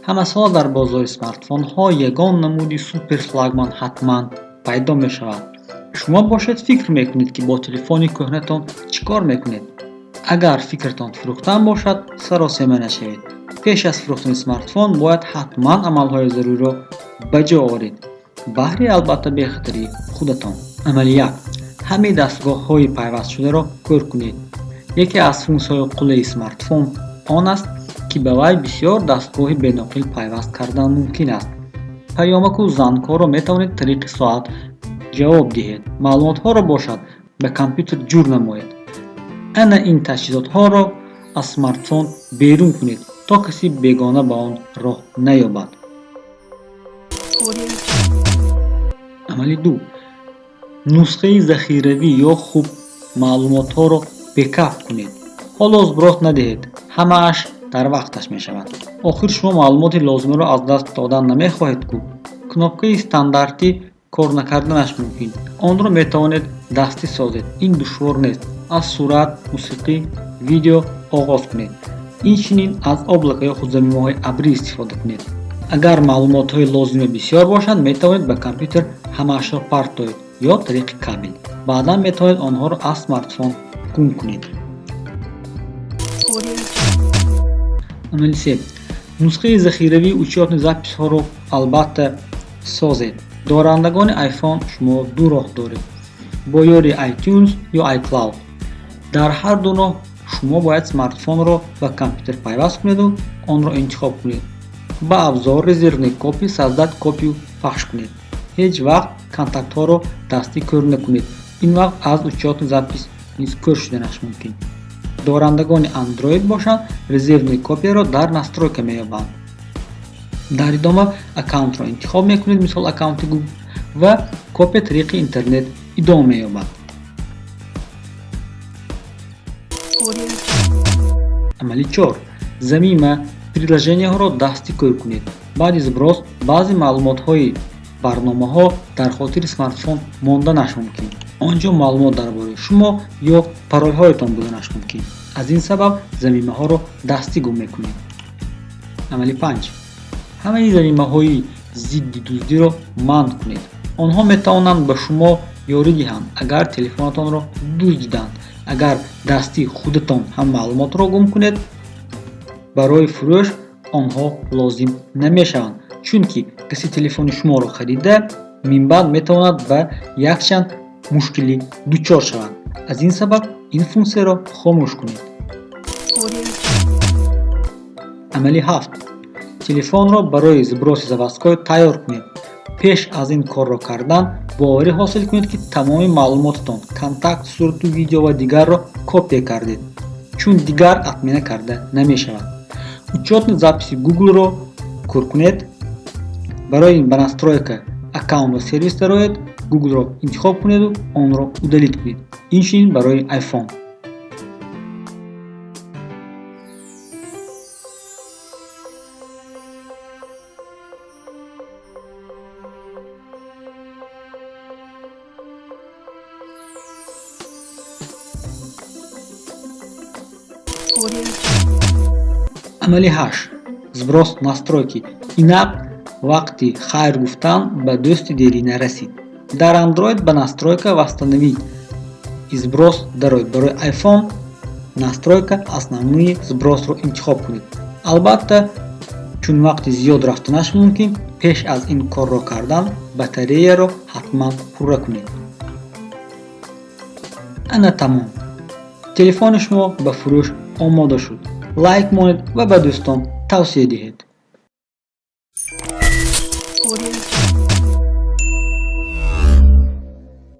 Ҳамасола дар бозори смартфонҳо ягон намуди суперфлагман ҳатман пайдо мешавад. Шумо бошед, фикр мекунед, ки бо телефони кӯҳнатон чӣ кор мекунед? Агар фикртон фурӯхтан бошад, саросема нашавед. Пеш аз фурӯхтани смартфон бояд ҳатман амалҳои заруриро ба ҷо оред, баҳри албатта бехатарии худатон. Амали як: ҳамаи дастгоҳҳои пайвастшударо кӯр кунед. Яке аз функсияҳои қуллаи смартфон он аст, ки ба вай бисёр дастгоҳи беноқил пайваст кардан мумкин аст. Паёмаку зангҳоро метавонед тариқи соат ҷавоб диҳед, маълумотҳоро бошад ба компютер ҷур намоед. Ана ин таҷҳизотҳоро аз смартфон берун кунед, то каси бегона ба он роҳ наёбад. Амали ду: нусхаи захиравӣ ё хуб маълумотҳоро бэкап кунед. Ҳоло сброс надиҳед, ҳамааш дар вақташ мешавад. Охир шумо маълумоти лозимаро аз даст додан намехоҳед ку. Кнопкаи стандартӣ кор накарданаш мумкин. Онро метавонед дастӣ созед, ин душвор нест. Аз сурат, мусиқӣ, видео оғоз кунед. Инчунин аз облако ё худ замимаҳои абрӣ истифода кунед. Агар маълумотҳои лозима бисёр бошанд, метавонед ба компютер ҳамаашро партоед ё тариқи кабел. Баъдан метавонед онҳоро аз смартфон гум кунед. Амали се: нусхаи захиравии учётный записҳоро албатта созед. Дорандагони iPhone, шумо ду роҳ доред: бо ёрии iTunes ё iCloud. Дар ҳар ду роҳ шумо бояд смартфонро ба компютер пайваст кунеду онро интихоб кунед, ба абзор резервные копии, создать копию пахш кунед. Ҳеҷ вақт контактҳоро дастӣ кӯр накунед, ин вақт аз учётный запись низ кӯр шуданаш мумкин. Дорандагони Android бошанд, резервные копияро дар настройка меёбанд. Дар идома аккаунтро интихоб мекунед, мисол аккаунти Google, ва копия тариқи интернет идома меёбад. Амали чор: замима, приложенияҳоро дастӣ кӯр кунед. Баъди сброс баъзе маълумотҳои барномаҳо дар хотири смартфон монданаш мумкин. Он ҷо маълумот дар бораи шумо ё паролҳоятон буданаш мумкин. Аз ин сабаб замимаҳоро дастӣ гум мекунед. Амали панҷ: ҳамаи замимаҳои зидди дуздиро манъ кунед. Онҳо метавонанд ба шумо ёрӣ диҳанд, агар телефонатонро дуздиданд. Агар дастӣ худатон ҳам маълумотро гум кунед, барои фурӯш онҳо лозим намешаванд, чунки касе телефони шуморо харида, минбаъд метавонад ба якчанд мушкилӣ дучор шавад. Аз ин сабаб ин функсияро хомӯш кунед. Амали ҳафт: телефонро барои сброси заводской тайёр кунед. Пеш аз ин корро кардан боварӣ ҳосил кунед, ки тамоми маълумотатон, контакт, сурату видео ва дигарро копия кардед, чун дигар отмена карда намешавад. Учётный записи Гуглро кӯр кунед. Барои ин ба настройка, аккаунт ва сервис дароед, Гуглро интихоб кунеду онро удалить кунед. Инчунин барои iPhone. Амали ҳашт: сброс настройки. Инак вақти хайр гуфтан ба дӯсти дерина расид. Дар Android ба настройка, восстановить и сброс дароед. Барои iPhone настройка, основные, сбросро интихоб кунед. Албатта, чун вақти зиёд рафтанаш мумкин, пеш аз ин корро кардан батареяро ҳатман пурра кунед. Ана тамом, телефони шумо ба фурӯш омода шуд. Лайк монед ва ба дӯстон тавсия диҳед.